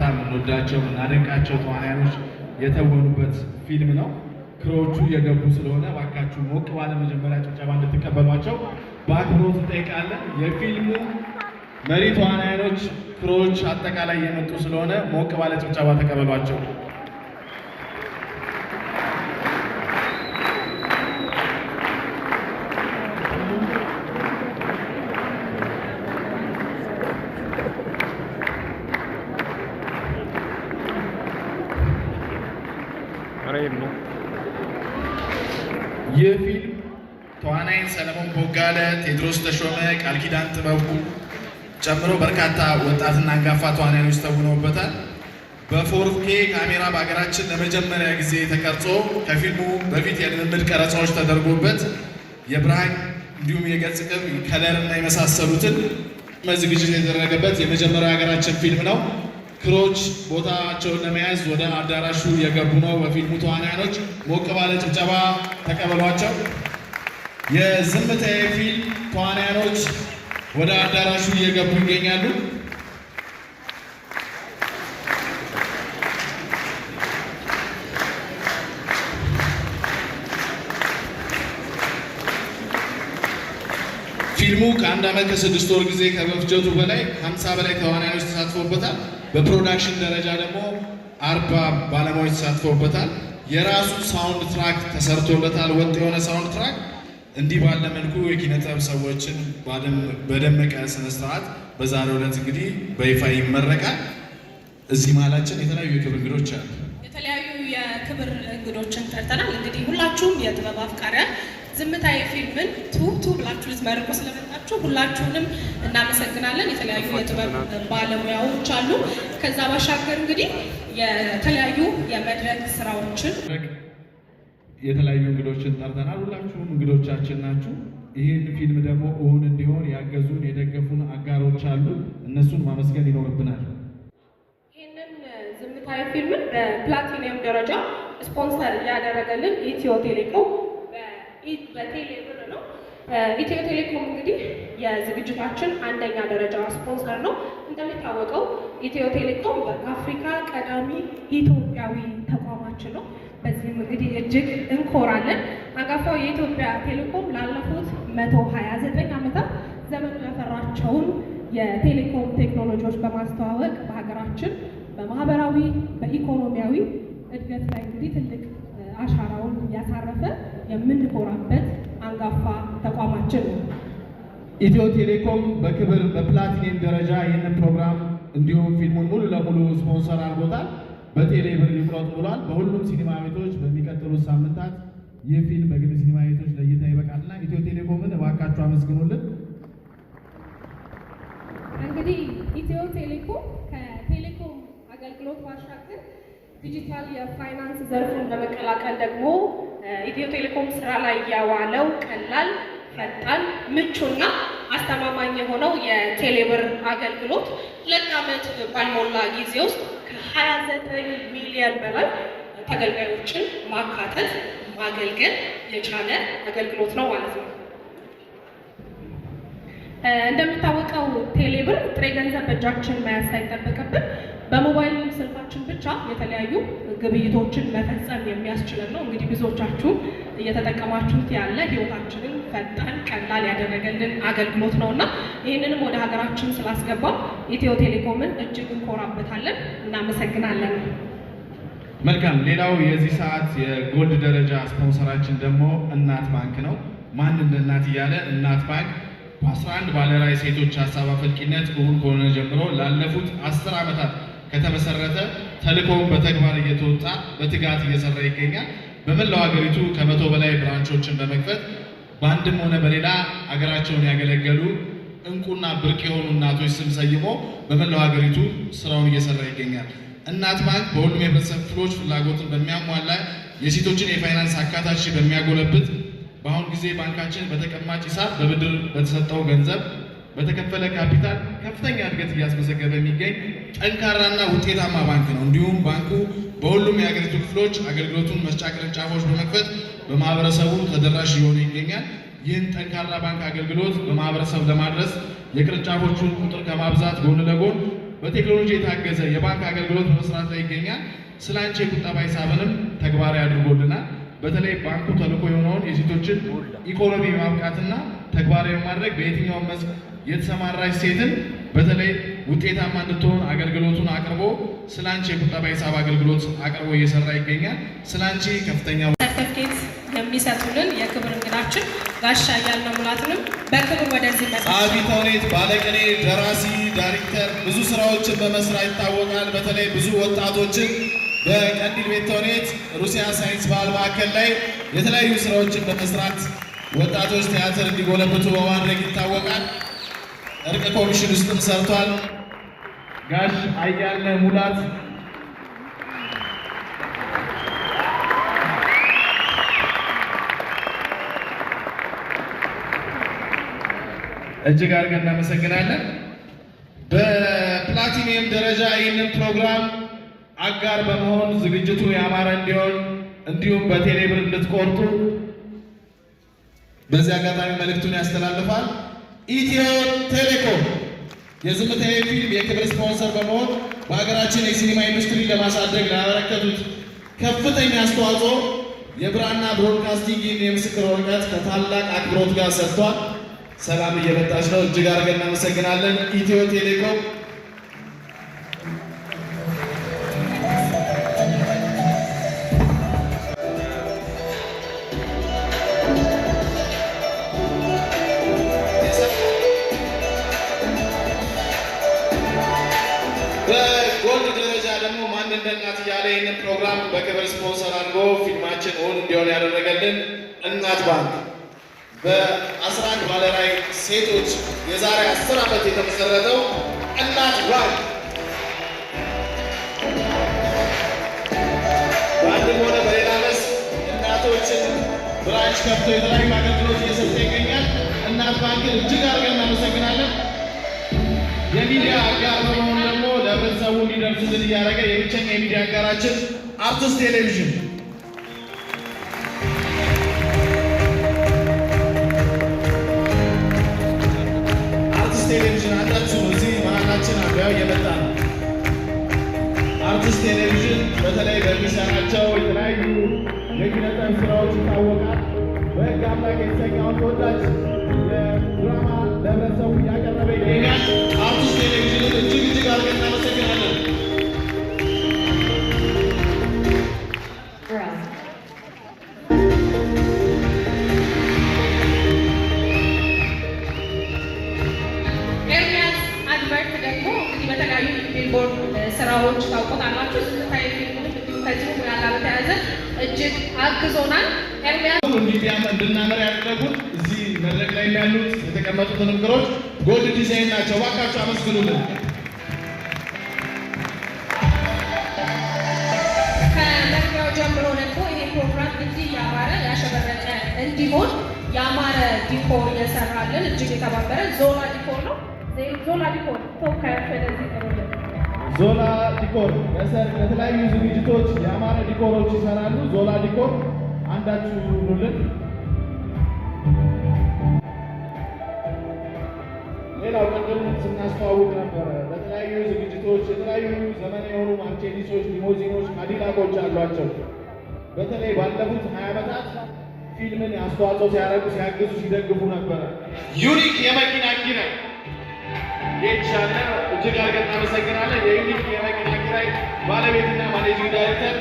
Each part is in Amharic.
የምንወዳቸው የምናደንቃቸው ተዋናዮች የተወኑበት ፊልም ነው። Crew ዎቹ የገቡ ስለሆነ እባካችሁ ሞቅ ባለ መጀመሪያ ጭብጨባ እንድትቀበሏቸው በአክብሮት እንጠይቃለን። የፊልሙ መሪ ተዋናዮች crew ዎች አጠቃላይ የመጡ ስለሆነ ሞቅ ባለ ጭብጨባ ተቀበሏቸው። ይህ ፊልም ተዋናይን ሰለሞን ቦጋለ፣ ቴዎድሮስ ተሾመ፣ ቃል ኪዳን ጥበቡ ጨምሮ በርካታ ወጣትና አንጋፋ ተዋናዮች ተውነውበታል። በ 4K ካሜራ በሀገራችን ለመጀመሪያ ጊዜ ተቀርጾ ከፊልሙ በፊት የልምምድ ቀረጻዎች ተደርጎበት የብርሃን እንዲሁም የገጽ ቅብ color እና የመሳሰሉትን ዝግጅት የተደረገበት የመጀመሪያው የሀገራችን ፊልም ነው። Crew ዎች ቦታቸውን ለመያዝ ወደ አዳራሹ የገቡ ነው። በፊልሙ ተዋናዮች ሞቅ ባለ ጭብጨባ ተቀበሏቸው። የዝምታዬ ፊልም ተዋናዮች ወደ አዳራሹ እየገቡ ይገኛሉ። ፊልሙ ከአንድ ዓመት ከ6 ወር ጊዜ ከመፍጀቱ በላይ 50 በላይ ተዋናዮች ተሳትፎበታል። በ production ደረጃ ደግሞ 40 ባለሙያዎች ተሳትፎበታል። የራሱ soundtrack ተሰርቶለታል። ወጥ የሆነ soundtrack። እንዲህ ባለ መልኩ የኪነ ጥበብ ሰዎችን በደመቀ ስነስርዓት በዛሬው ዕለት እንግዲህ በይፋ ይመረቃል። እዚህ መሀላችን የተለያዩ የክብር እንግዶች አሉ። የተለያዩ የክብር እንግዶችን ጠርተናል። እንግዲህ ሁላችሁም የጥበብ አፍቃሪያን ዝምታዬ ፊልምን ቱ ቱ ብላችሁ ልትመርቁ ስለመጣችሁ ሁላችሁንም እናመሰግናለን። የተለያዩ የጥበብ ባለሙያዎች አሉ። ከዛ ባሻገር እንግዲህ የተለያዩ የመድረክ ስራዎችን የተለያዩ እንግዶችን ጠርተናል። ሁላችሁም እንግዶቻችን ናችሁ። ይህን ፊልም ደግሞ እውን እንዲሆን ያገዙን የደገፉን አጋሮች አሉ። እነሱን ማመስገን ይኖርብናል። ይህንን ዝምታዬ ፊልምን በፕላቲኒየም ደረጃ ስፖንሰር ያደረገልን ኢትዮ ቴሌኮም በቴሌ ብር ነው። ኢትዮ ቴሌኮም እንግዲህ የዝግጅታችን አንደኛ ደረጃ ስፖንሰር ነው። እንደሚታወቀው ኢትዮ ቴሌኮም በአፍሪካ ቀዳሚ ኢትዮጵያዊ ተቋማችን ነው። በዚህም እንግዲህ እጅግ እንኮራለን። አንጋፋው የኢትዮጵያ ቴሌኮም ላለፉት 129 ዓመታት ዘመኑ ያፈራቸውን የቴሌኮም ቴክኖሎጂዎች በማስተዋወቅ በሀገራችን በማህበራዊ በኢኮኖሚያዊ እድገት ላይ እንግዲህ ትልቅ አሻራውን ያሳረፈ የምንኮራበት አንጋፋ ተቋማችን ነው። ኢትዮ ቴሌኮም በክብር በፕላቲኒየም ደረጃ ይህንን ፕሮግራም እንዲሁም ፊልሙን ሙሉ ለሙሉ ስፖንሰር አድርጎታል። በቴሌ ብር ይቁረጡ ብሏል። በሁሉም ሲኒማ ቤቶች በሚቀጥሉት ሳምንታት ይህ ፊልም በግል ሲኒማ ቤቶች ለእይታ ይበቃልና ኢትዮ ቴሌኮምን እባካችሁ አመስግኑልን። እንግዲህ ኢትዮ ቴሌኮም ከቴሌኮም አገልግሎት ባሻገር ዲጂታል የፋይናንስ ዘርፉን በመቀላቀል ደግሞ ኢትዮ ቴሌኮም ስራ ላይ ያዋለው ቀላል፣ ፈጣን፣ ምቹና አስተማማኝ የሆነው የቴሌብር አገልግሎት 2 ዓመት ባልሞላ ጊዜ ውስጥ ከ29 ሚሊዮን በላይ ተገልጋዮችን ማካተት ማገልገል የቻለ አገልግሎት ነው ማለት ነው። እንደሚታወቀው ቴሌብር ጥሬ ገንዘብ በእጃችን መያዝ ሳይጠበቅብን በሞባይል ስልካችን ብቻ የተለያዩ ግብይቶችን መፈጸም የሚያስችለን ነው። እንግዲህ ብዙዎቻችሁ እየተጠቀማችሁት ያለ ህይወታችንን ፈጣን፣ ቀላል ያደረገልን አገልግሎት ነው እና ይህንንም ወደ ሀገራችን ስላስገባ ኢትዮ ቴሌኮምን እጅግ እንኮራበታለን። እናመሰግናለን። መልካም። ሌላው የዚህ ሰዓት የ gold ደረጃ ስፖንሰራችን ደግሞ እናት ባንክ ነው። ማን እንደ እናት እያለ እናት ባንክ በ11 ባለራዕይ ሴቶች ሀሳብ አፈልቂነት እውን ከሆነ ጀምሮ ላለፉት 10 ዓመታት ከተመሰረተ ተልእኮውን በተግባር እየተወጣ በትጋት እየሰራ ይገኛል። በመላው ሀገሪቱ ከ100 በላይ branch ኦችን በመክፈት በአንድም ሆነ በሌላ ሀገራቸውን ያገለገሉ እንቁና ብርቅ የሆኑ እናቶች ስም ሰይሞ በመላው ሀገሪቱ ስራውን እየሰራ ይገኛል። እናት ባንክ በሁሉም የህብረተሰብ ክፍሎች ፍላጎትን በሚያሟላ የሴቶችን የፋይናንስ አካታች በሚያጎለብት በአሁን ጊዜ ባንካችን በተቀማጭ ሂሳብ በብድር በተሰጠው ገንዘብ በተከፈለ ካፒታል ከፍተኛ እድገት እያስመዘገበ የሚገኝ ጠንካራና ውጤታማ ባንክ ነው። እንዲሁም ባንኩ በሁሉም የሀገሪቱ ክፍሎች አገልግሎቱን መስጫ ቅርንጫፎች በመክፈት በማህበረሰቡ ተደራሽ እየሆነ ይገኛል። ይህን ጠንካራ ባንክ አገልግሎት በማህበረሰብ ለማድረስ የቅርንጫፎቹን ቁጥር ከማብዛት ጎን ለጎን በቴክኖሎጂ የታገዘ የባንክ አገልግሎት በመስራት ላይ ይገኛል። ስላንቺ የቁጠባ ሂሳብንም ተግባራዊ አድርጎልናል። በተለይ ባንኩ ተልዕኮ የሆነውን የሴቶችን ኢኮኖሚ ማብቃትና ተግባራዊ ማድረግ በየትኛውም መስክ የተሰማራች ሴትን በተለይ ውጤታማ እንድትሆን አገልግሎቱን አቅርቦ ስላንቺ የቁጠባ ሂሳብ አገልግሎት አቅርቦ እየሰራ ይገኛል። ስላንቺ ከፍተኛ ሰርተፍኬት የሚሰጡልን የክብር እንግዳችን ጋሽ አያልነው ሙላቱንም በክብር ወደዚህ መጣ። ጸሐፊ ተውኔት፣ ባለቅኔ፣ ደራሲ፣ ዳይሬክተር ብዙ ስራዎችን በመስራት ይታወቃል። በተለይ ብዙ ወጣቶችን በቀንዲል ቤት ተውኔት ሩሲያ ሳይንስ ባህል ማዕከል ላይ የተለያዩ ስራዎችን በመስራት ወጣቶች ቲያትር እንዲጎለብቱ በማድረግ ይታወቃል። እርቅ ኮሚሽን ውስጥም ሰርቷል። ጋሽ አያልነህ ሙላት እጅግ አድርገን እናመሰግናለን። በፕላቲኒየም ደረጃ ይህንን ፕሮግራም አጋር በመሆን ዝግጅቱ ያማረ እንዲሆን እንዲሁም በቴሌብር እንድትቆርጡ በዚህ አጋጣሚ መልእክቱን ያስተላልፋል። ኢትዮ ቴሌኮም የዝምታዬ ፊልም የክብር ስፖንሰር በመሆን በሀገራችን የሲኒማ ኢንዱስትሪ ለማሳደግ ላበረከቱት ከፍተኛ አስተዋጽኦ የብራና ብሮድካስቲንግ የምስክር ወረቀት ከታላቅ አክብሮት ጋር ሰጥቷል። ሰላም እየመጣች ነው። እጅግ አድርገን እናመሰግናለን ኢትዮ ቴሌኮም። በ gold ደረጃ ደግሞ ማን እንደ እናት እያለ ይህንን ፕሮግራም በክብር ስፖንሰር አድርጎ ፊልማችን እውን እንዲሆን ያደረገልን እናት ባንክ በ11 ባለራዕይ ሴቶች የዛሬ 10 ዓመት የተመሰረተው እናት ባንክ በአንድም ሆነ በሌላ መስክ እናቶችን branch ከፍቶ የተለያዩ አገልግሎት እየሰጠ ይገኛል። እናት ባንክን እጅግ አድርገን እናመሰግናለን። የሚዲያ አጋር በመሆን ደግሞ ለህብረተሰቡ እንዲደርስልን እያደረገ የብቸኛ የሚዲያ አጋራችን አርትስ ቴሌቪዥን አርትስ ቴሌቪዥን አንዳችሁ እዚህ መሀላችን አለ፣ ያው እየመጣ ነው። አርትስ ቴሌቪዥን በተለይ በሚሰራቸው የተለያዩ የኪነ ጥበብ ስራዎች ይታወቃል። በሕግ አምላክ የተሰኘውን ተወዳጅ የድራማ ለህብረተሰቡ እያቀረበ ይገኛል። አርትስ ቴሌቪዥንን እጅግ እጅግ አድርገን እናመሰግናለን። ኤርሚያስ አድቨርት ደግሞ እንግዲህ በተለያዩ ቢልቦርድ ስራዎች ታውቁታላችሁ። ዝምታዬ ፊልሙንም እንዲሁ ከዚሁ ሙያ ጋር በተያያዘ እጅግ አግዞናል። ኤርሚያስ እንድናምር ያደረጉት እዚህ መድረክ ላይ ያሉት የተቀመጡትን እንግዶች ጎልድ ዲዛይን ናቸው። እባካችሁ አመስግኑልን። ከመግቢያው ጀምሮ ደግሞ ይሄ ፕሮግራም እንዲህ ያማረ ያሸበረቀ እንዲሆን ያማረ decor የሰራልን እጅግ የተባበረ ዞላ ዲኮር ነው። ዞላ ዲኮር ተወካዮች ወደዚህ ጥሩልን። ዞላ ዲኮር ለሰርግ፣ ለተለያዩ ዝግጅቶች ያማረ ዲኮሮች ይሰራሉ። ዞላ ዲኮር አንዳችሁ ኑልን። ሌላው ቅድም ስናስተዋውቅ ነበረ። ለተለያዩ ዝግጅቶች የተለያዩ ዘመን የሆኑ ማርቼዲሶች፣ ሊሞዚኖች፣ ካዲላኮች አሏቸው። በተለይ ባለፉት 20 ዓመታት ፊልምን አስተዋጽኦ ሲያደርጉ፣ ሲያግዙ፣ ሲደግፉ ነበረ። ዩኒክ የመኪና ኪራይ የተሻለ እጅግ አድርገን እናመሰግናለን። የዩኒክ የመኪና ኪራይ ባለቤትና managing director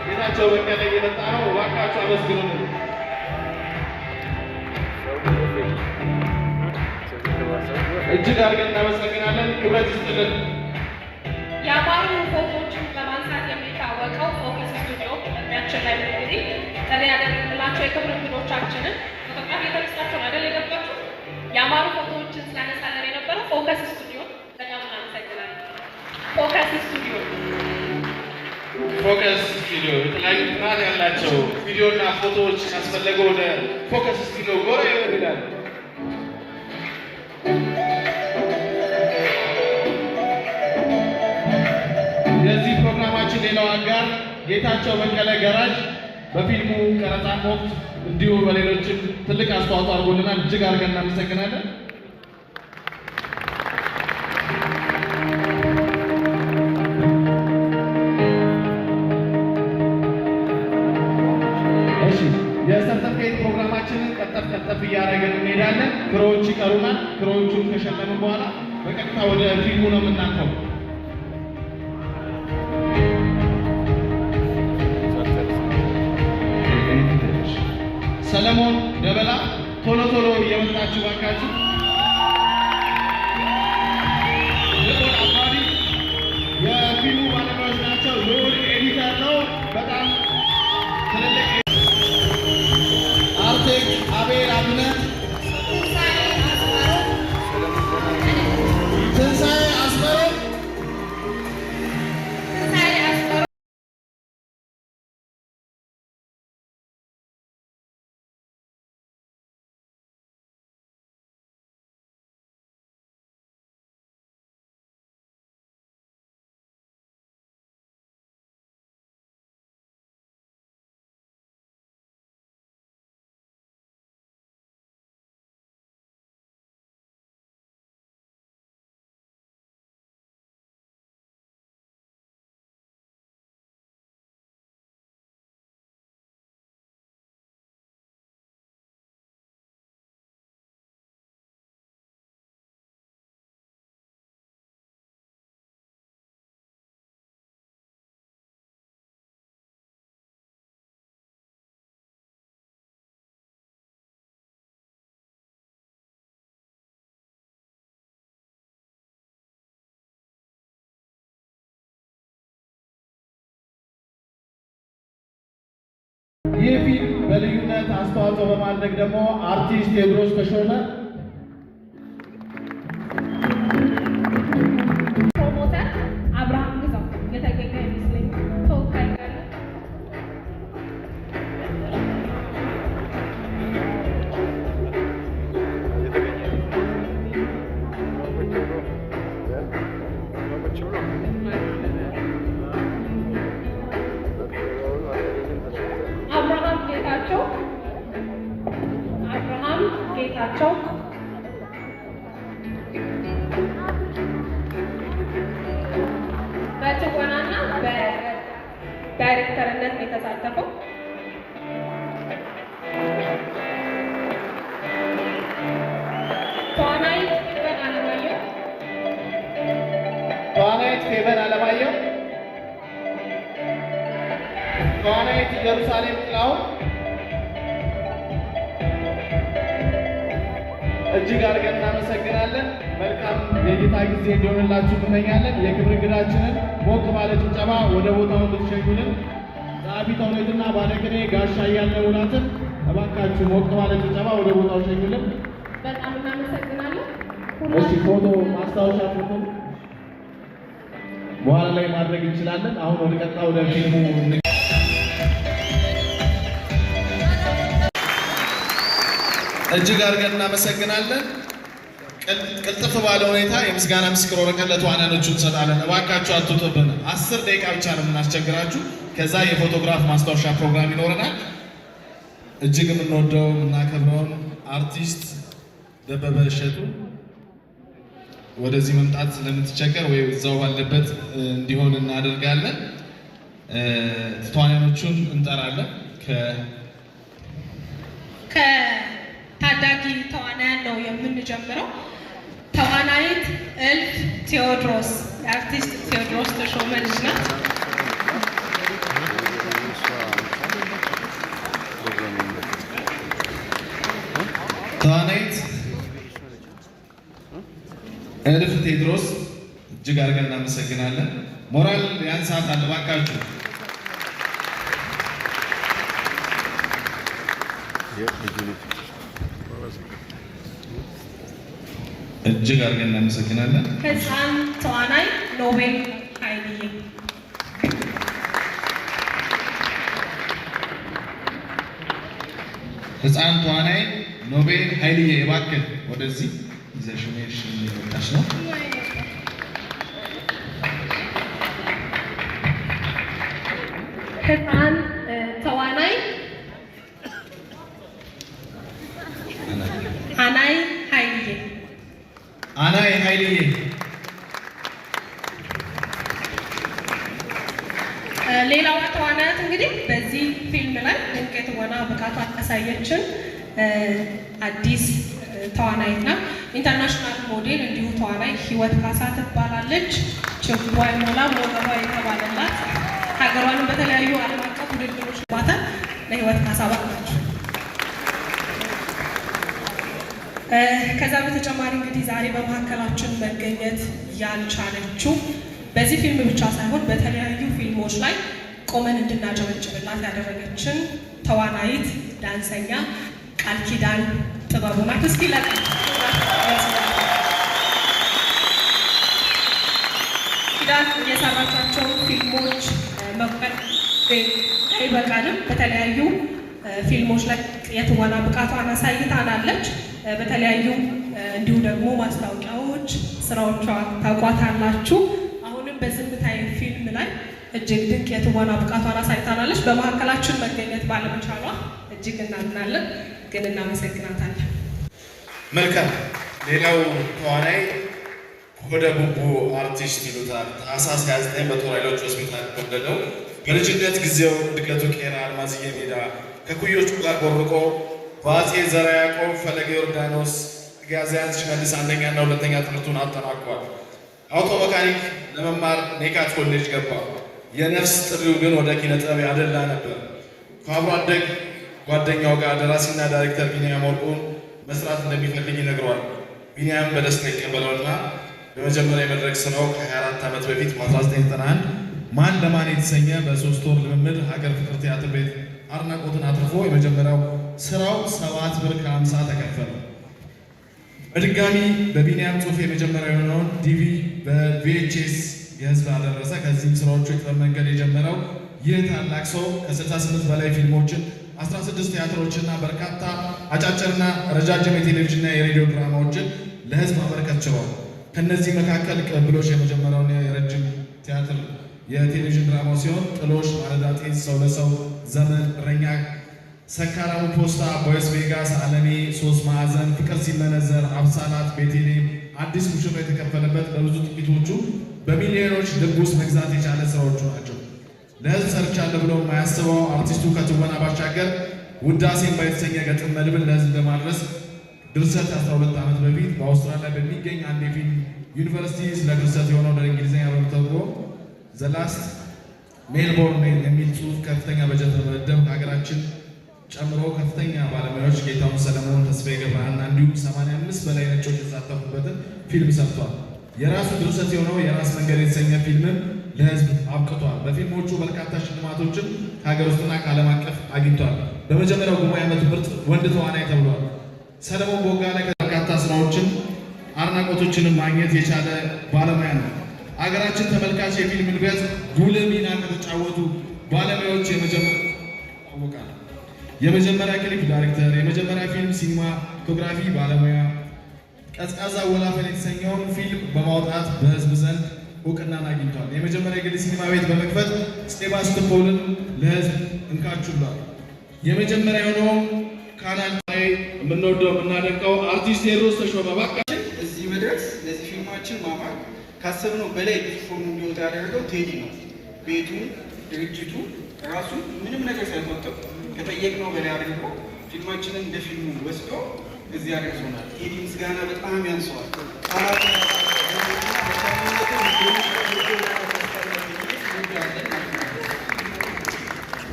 ጌታቸው በቀለ እየመጣ ነው። እባካችሁ አመስግኑልን። እጅግ አድርገን እናመሰግናለን። ክብረት ይስጥልን። ያማሩ ፎቶዎችን በማንሳት የሚታወቀው ፎከስ ስቱዲዮ መግቢያችን ላይ እንግዲህ ጥሪ ያደረግንላቸው የክብር እንግዶቻችንን ፎቶግራፍ የተነሳቸው አይደል የገባችሁ? ያማሩ ፎቶዎችን ሲያነሳለን የነበረው ፎከስ ስቱዲዮ በጣም እናመሰግናለን። ፎከስ ስቱዲዮ ፎከስ ስቱዲዮ የተለያዩ ጥራት ያላቸው ቪዲዮና ፎቶዎች ካስፈለገ ወደ ፎከስ ስቱዲዮ ጎራ ይበል ይላል። የዚህ ፕሮግራማችን ሌላው አጋር ጌታቸው በቀለ ገራጅ በፊልሙ ቀረጻም ወቅት እንዲሁ በሌሎችም ትልቅ አስተዋጽኦ አድርጎልናል። እጅግ አድርገን እናመሰግናለን። እሺ፣ የሰርተፍኬት ፕሮግራማችንን ቀጠፍ ቀጠፍ እያደረግን እንሄዳለን። Crew ዎች ይቀሩናል። Crew ዎቹን ከሸለምን በኋላ በቀጥታ ወደ ፊልሙ ነው የምናልፈው። ሰለሞን ደበላ ቶሎ ቶሎ እየመጣችሁ ባካችሁ። ልዑል አባዲ የፊልሙ ባለሙያዎች ናቸው። ልዑል editor ነው። በጣም ትልልቅ አርቴክ አቤል አብነ፣ ትንሣኤ አስመሮ፣ ይህ ፊልም በልዩነት አስተዋጽኦ በማድረግ ደግሞ አርቲስት ቴዎድሮስ ተሾመ፣ Promoter አብርሃም ግዛው የተገኘ አይመስለኝም። ተወካይ ካለ? አብርሃም ጌታቸው፣ አብርሃም ጌታቸው። በትወናና በዳይሬክተርነት ነው የተሳተፈው። ተዋናይት ፌቨን አለማየሁ፣ ተዋናይት ፌቨን አለማየሁ፣ ተዋናይት ኢየሩሳሌም ጥላሁን እጅግ አድርገን እናመሰግናለን። መልካም የእይታ ጊዜ እንዲሆንላችሁ እንመኛለን። የክብር እንግዳችንን ሞቅ ባለ ጭብጨባ ወደ ቦታው እንድትሸኙልን ጸሐፊ ተውኔትና ባለቅኔ ጋሻ እያልነው ሙላትን እባካችሁ ሞቅ ባለ ጭብጨባ ወደ ቦታው ሸኙልን። በጣም እናመሰግናለን። እሺ፣ ፎቶ ማስታወሻ ፎቶ በኋላ ላይ ማድረግ እንችላለን። አሁን ወደ ቀጥታ ወደ ፊልሙ እጅግ አድርገን እናመሰግናለን። ቅልጥፍ ባለ ሁኔታ የምስጋና ምስክር ወረቀት ለተዋናዮቹ እንሰጣለን። እባካችሁ አትውጡብን። 10 ደቂቃ ብቻ ነው የምናስቸግራችሁ። ከዛ የፎቶግራፍ ማስታወሻ ፕሮግራም ይኖረናል። እጅግ የምንወደው የምናከብረውን አርቲስት ደበበ እሸቱ ወደዚህ መምጣት ስለምትቸገር ወይ እዛው ባለበት እንዲሆን እናደርጋለን። ተዋናዮቹን እንጠራለን። ከታዳጊ ተዋናያን ነው የምንጀምረው። ተዋናይት እልፍ ቴዎድሮስ የአርቲስት ቴዎድሮስ ተሾመ ልጅ ናት። ተዋናይት እልፍ ቴዎድሮስ እጅግ አድርገን እናመሰግናለን። ሞራል ያንሳታል፣ እባካችሁ። እጅግ አድርገን እናመሰግናለን። ህፃን ተዋናይ ኖቤል ኃይልዬ፣ ህፃን ተዋናይ ኖቤል ኃይልዬ፣ እባክህ ወደዚህ ይዘሽው መሄድሽ እየመጣሽ ነው። ህፃን ተዋናይ አናይ ኃይልዬ። አናይ ኃይልዬ። ሌላዋ ተዋናያት እንግዲህ በዚህ ፊልም ላይ ድንቅ የትወና ብቃቷን ያሳየችን አዲስ ተዋናይት ናት። International model እንዲሁ ተዋናይ ህይወት ካሳ ትባላለች። ችቦ አይሞላም ወገቧ የተባለላት፣ ሀገሯንም በተለያዩ ዓለም አቀፍ ውድድሮች ባታ ለህይወት ካሳ ባላችሁ። ከዛ በተጨማሪ እንግዲህ ዛሬ በመካከላችን መገኘት ያልቻለችው፣ በዚህ ፊልም ብቻ ሳይሆን በተለያዩ ፊልሞች ላይ ቆመን እንድናጨበጭብላት ያደረገችን ተዋናይት ዳንሰኛ ቃል ኪዳን ጥበቡ ናት። እስኪ ለቃል ኪዳን የሰራቻቸው ፊልሞች መቁጠር አይበቃንም። በተለያዩ ፊልሞች ላይ የትወና ብቃቷን አሳይታናለች። በተለያዩ እንዲሁ ደግሞ ማስታወቂያዎች ስራዎቿ ታውቋታላችሁ። አሁንም በዝምታዬ ፊልም ላይ እጅግ ድንቅ የትወና ብቃቷን አሳይታናለች። በመካከላችን መገኘት ባለመቻሏ እጅግ እናዝናለን፣ ግን እናመሰግናታለን። መልካም። ሌላው ተዋናይ ሆደ ቡቡ አርቲስት ይሉታል። ታህሳስ 29 በጦር ኃይሎች ሆስፒታል ተወለደው። በልጅነት ጊዜው እድገቱ ቄራ አልማዝዬ ሜዳ ከኩዮቹ ጋር ቦርቆ በአፄ ዘርዓ ያዕቆብ ፈለገ ዮርዳኖስ ጋዚያን ሽመልስ አንደኛና ሁለተኛ ትምህርቱን አጠናቋል። Auto mechanic ለመማር ኔካት ኮሌጅ ገባ። የነፍስ ጥሪው ግን ወደ ኪነ ጥበብ ያደላ ነበር። ከአብሮ አደግ ጓደኛው ጋር ደራሲና ዳይሬክተር ቢኒያም ወርቁን መስራት እንደሚፈልግ ይነግረዋል። ቢኒያም በደስታ ይቀበለውና በመጀመሪያ የመድረክ ስራው ከ24 ዓመት በፊት በ1991 ማን ለማን የተሰኘ በ3 ወር ልምምድ ሀገር ፍቅር ቲያትር ቤት አድናቆትን አትርፎ የመጀመሪያው ስራው 7 ብር ከ50 ተከፈለ። በድጋሚ በቢኒያም ጽሑፍ የመጀመሪያ የሆነውን DV በ VHS የህዝብ አደረሰ። ከዚህም ስራዎቹ የጥበብ መንገድ የጀመረው ይህ ታላቅ ሰው ከ68 በላይ ፊልሞችን፣ 16 ቲያትሮችና በርካታ አጫጭርና ረጃጅም የቴሌቪዥንና የሬዲዮ ድራማዎችን ለህዝብ ማበርከት ችሏል። ከእነዚህ መካከል ቅብብሎሽ የመጀመሪያውን የረጅም ቲያትር የቴሌቪዥን ድራማው ሲሆን ጥሎሽ፣ ማለዳ ጤዝ፣ ሰው ለሰው፣ ዘመን፣ እረኛ፣ ሰካራሙ ፖስታ፣ ቦይስ ቬጋስ፣ አለሜ፣ ሶስት ማዕዘን፣ ፍቅር ሲመነዘር፣ አብሳላት፣ ቤቴሌም፣ አዲስ ሙሽራ የተከፈለበት በብዙ ጥቂቶቹ በሚሊዮኖች ልብ ውስጥ መግዛት የቻለ ስራዎቹ ናቸው። ለህዝብ ሰርቻለሁ ብሎ የማያስበው አርቲስቱ ከትወና ባሻገር ውዳሴ እምባ የተሰኘ ገጥም መድብል ለህዝብ ለማድረስ ድርሰት 12 ዓመት በፊት በአውስትራሊያ በሚገኝ አንድ የፊልም ዩኒቨርሲቲ ስለ ድርሰት የሆነው ወደ እንግሊዝኛ በመተርጎም The Last ሜልቦርን የሚል ጽሑፍ ከፍተኛ በጀት በመመደብ ከሀገራችን ጨምሮ ከፍተኛ ባለሙያዎች ጌታሁን ሰለሞን፣ ተስፋዬ ገብረሃና እንዲሁም 85 በላይ ነጮች የተሳተፉበትን ፊልም ሰርቷል። የራሱ ድርሰት የሆነው የራስ መንገድ የተሰኘ ፊልምም ለህዝብ አብቅቷል። በፊልሞቹ በርካታ ሽልማቶችን ከሀገር ውስጥና ከዓለም አቀፍ አግኝቷል። በመጀመሪያው ጉማ ዓመቱ ምርጥ ወንድ ተዋናይ ተብሏል። ሰለሞን ቦጋለ በርካታ ስራዎችን አድናቆቶችንም ማግኘት የቻለ ባለሙያ ነው። አገራችን ተመልካች የፊልም እድገት ጉልህ ሚና ከተጫወቱ ባለሙያዎች የመጀመሪያ ይታወቃል። የመጀመሪያ ክሊፕ ዳይሬክተር፣ የመጀመሪያ ፊልም cinematography ባለሙያ፣ ቀዝቃዛ ወላፈን የተሰኘውን ፊልም በማውጣት በህዝብ ዘንድ እውቅናን አግኝቷል። የመጀመሪያ የግል ሲኒማ ቤት በመክፈት ሴባስቶፖልን ለህዝብ እንካችሁ ብሏል። የመጀመሪያ የሆነው ካናል ላይ የምንወደው የምናደንቀው አርቲስት ቴዎድሮስ ተሾመ እባክህ። እዚህ መድረስ፣ ለዚህ ፊልማችን ማማር፣ ካሰብነው በላይ ግዙፍ ሆኖ እንዲወጣ ያደረገው ቴዲ ነው። ቤቱ፣ ድርጅቱ ራሱ ምንም ነገር ሳይቆጥብ ከጠየቅነው በላይ አድርጎ ፊልማችንን እንደ ፊልሙ ወስዶ እዚህ አድርሶናል። ቴዲ ምስጋና በጣም ያንሰዋል። ቃላት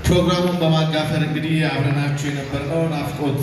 ፕሮግራሙን በማጋፈር እንግዲህ አብረናችሁ የነበርነው ናፍቆት